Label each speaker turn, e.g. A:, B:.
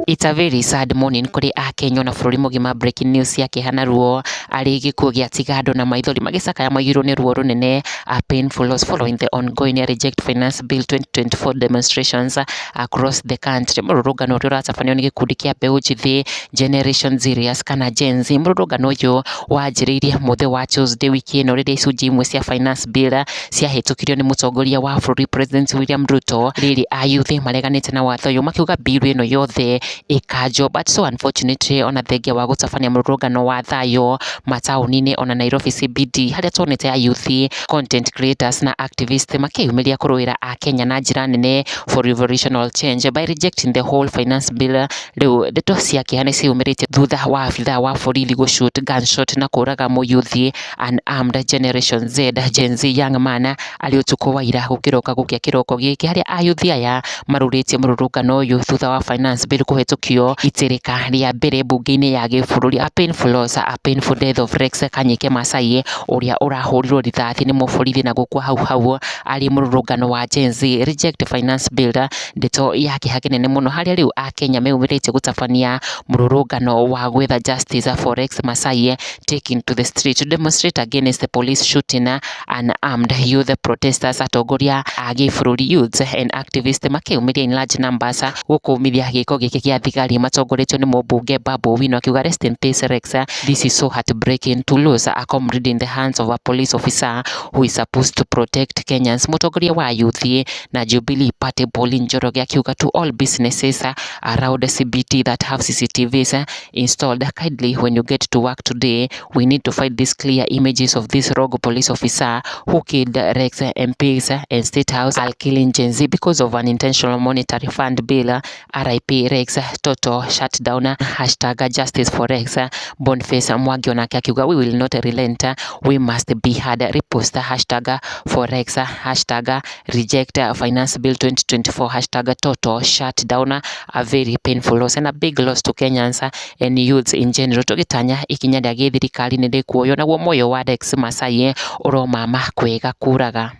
A: It's a very sad morning kũrĩ akenya na bũrũri mũgima. Breaking news ya kĩeha na ruo arĩ gĩkuũ gĩa Tigando na maithori magĩcakaya maiyũirwo nĩ ruo rũnene, a painful loss following the ongoing Reject Finance Bill 2024 demonstrations across the country. Mũrũrũngano ũrĩa ũratabanio nĩ gĩkundi kĩa mbeũ njĩthĩ Generation Serious kana Gen Z. Mũrũrũngano ũyũ wanjĩrĩirie mũthĩ wa Tuesday wiki ĩno rĩrĩa icunjĩ imwe cia Finance Bill ciahĩtũkirio nĩ mũtongoria wa bũrũri President William Ruto. Rĩrĩ ayuthi mareganĩte na watho ũyũ makiuga bill ĩno yothe ĩkanjwo, but so unfortunately ona thengia wa gũtabania mũrũrũngano wa thayũ mataũni-inĩ ona Nairobi CBD harĩa tuonete ayuthi, content creators na activists makĩyumĩria kũrũĩra akenya na njĩra nene for revolutionary change by rejecting the whole finance bill. Rĩu ndeto cia kĩeha nĩ ciumĩrĩte thutha wa abithaa wa borithi gũshoot gunshot na kũraga mũyuthi unarmed Generation Z, Gen Z young man arĩ ũtukũ wa ira gũkĩroka gũkĩa kĩroko gĩkĩ harĩa ayuthi aya marũrĩtie mũrũrũngano ũyũ thutha wa finance bill kũhĩtũkio itĩrĩka rĩa mbere mbunge-inĩ ya gĩbũrũri. A painful loss, a painful death of Rex Kanyike Masai ũrĩa ũrahũrirwo rithathi nĩ mũborithi na gũkua hau hau arĩ mũrũrũngano wa Gen Z Reject Finance Bill. Ndeto ya kĩeha kĩnene mũno harĩa rĩu akenya meyumĩrĩtie gũtabania mũrũrũngano wa gwetha justice for Rex Masai, taking to the street to demonstrate against the police shooting unarmed youth protesters. Atongoria a gĩbũrũri, youths and activists makĩyumĩria in large numbers gũkũmithia gĩko gĩkĩ gĩa thigari matongoretio nĩ mũmbunge Babu Owino akiuga, "Rest in peace, Rex. This is so heartbreaking to lose a comrade in the hands of a police officer who is supposed to protect Kenyans." Mũtongoria wa youth na Jubilee Party Pauline Njoroge akiuga, "To all businesses around CBD that have CCTVs installed, kindly, when you get to work today, we need to find these clear images of this rogue police officer who killed Rex. MPs and State House are killing Gen Z because of an intentional monetary fund bill. RIP Rex, total shutdown, #JusticeForRex." Boniface Mwangi onake akiuga, "We will not relent, we must be heard. Repost #ForRex, #RejectFinanceBill2024, #TotalShutdown." A very painful loss and a big loss to Kenyans and youths in general. Tũgĩtanya ikinya rĩa gĩthirikari nĩ rĩkuoywo naguo muoyo wa Rex Masai ũromama kwega kũraga.